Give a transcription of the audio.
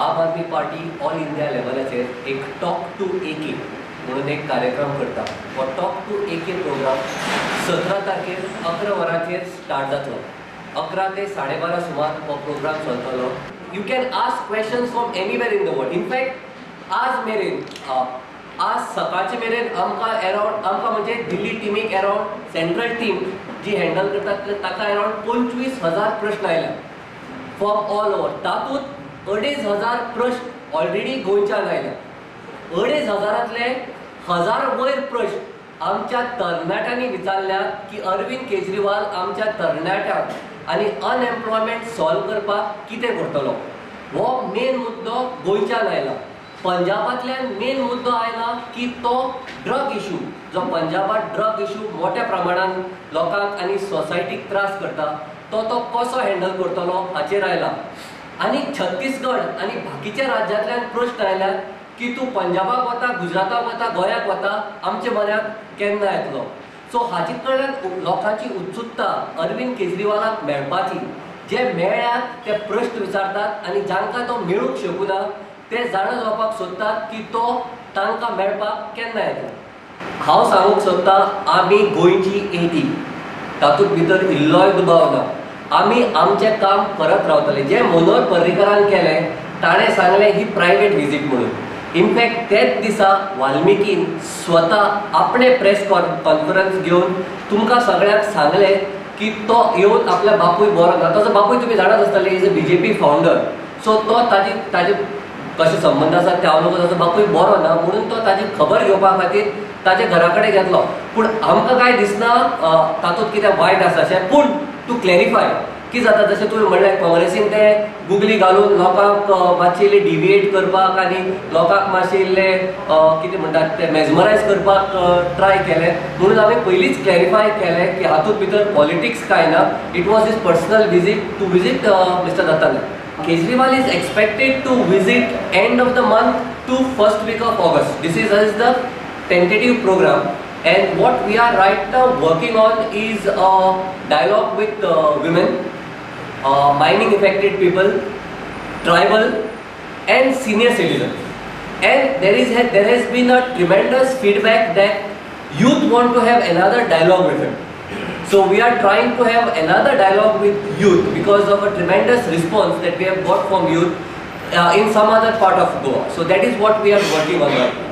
आम Aadmi party all India लेवलाचेर एक टॉक टू एके म्हणून एक कार्यक्रम करता. हो टॉक टू एके प्रोग्राम 17 तारखेर 11 वरांचेर स्टार्ट जातलो. 11 ते 12:30 सुमार हो programme चलतलो. You can ask questions from anywhere in the world. In fact आज मेरेन, आज सकाळचे मेरेन आमकां एरावंड, आमकां म्हणजे दिल्ली टिमीक एरावंड, सेंट्रल टीम जी हँडल करतात ताका एरावंड 25,000 प्रश्न आयल्या फ्रॉम ऑल ओवर. तातूंत 2,500 प्रश्न ऑलरेडी गोंयच्यान आयल्या. 2,500तले 1,000 वयर प्रश्न आमच्या तरणाट्यांनी विचारल्यात की अरविंद केजरीवाल आमच्या तरणाट्यांक आनी अनएम्प्लॉयमेंट सॉल्व करपाक कितें करतलो. हो मेन मुद्दो गोंयच्यान आयला. पंजाबांतल्यान मेन मुद्दो आयला की तो ड्रग इशू, जो पंजाबात ड्रग इशू मोठ्या प्रमाणान लोकांक आनी सोसायटीक त्रास करता तो तो कसो हँडल करतलो हाचेर आयला. आनी छत्तीसगड आनी बाकीच्या राज्यांतल्यान प्रश्न आयल्यात की तूं पंजाबाक वता, गुजराताक वता, गोंयाक वता, आमचे म्हऱ्याक केन्ना येतलो. सो हाचे कडल्यान लोकांची उत्सुकता अरविंद केजरीवालाक मेळपाची, जे मेळ्ळ्यात ते प्रश्न विचारतात आनी जांकां तो मेळूंक शकूना ते जाणा जावपाक सोदतात की तो तांकां मेळपाक केन्ना येतलो. हांव सांगूंक सोदतां, आमी गोंयची ए टीम, तातूंत भितर इल्लोय दुबाव ना. आमी आमचें काम करत रावतले. जें मनोहर पर्रीकरान केलें, ताणें सांगलें ही प्रायवेट विजीट म्हणून. इनफॅक्ट तेच दिसा वाल्मिकीन स्वता आपणें प्रेस कॉन्फरन्स घेवन तुमकां सगळ्यांक सांगलें की तो येवन आपल्या बापूय बरो ना. ताचो बापूय तुमी जाणात आसतले is a BJP founder. So तो ताजी ताजे कशे संबंद आसा ते हांव नको, ताचो बापूय बरो ना म्हणून तो ताजी खबर घेवपा खातीर ताच्या घरा कडेन घेतलो. पूण आमकां कांय दिसना तातूंत कितें वायट आसा अशें. पूण टू क्लॅरिफाय की जाता, जशें तुवें म्हणलें काँग्रेसीन ते गुगली घालून लोकांक मातशें इल्लें डिविएट करपाक आनी लोकांक मातशें इल्लें कितें म्हणटात तें मेजमरायज करपाक ट्राय केलें. म्हणून हांवें पयलींच क्लॅरिफाय केलें की हातूंत भितर पॉलिटिक्स कांय ना. It was his personal visit to visit mister Datta Naik. Kejriwal is expected to visit end of the month to first week of August. This is the tentative program, and what we are right now working on is a dialogue with women, mining affected people, tribal and senior citizens. And there has been a tremendous feedback that youth want to have another dialogue with him. So we are trying to have another dialogue with youth because of a tremendous response that we have got from youth in some other part of Goa. So that is what we are working on right now.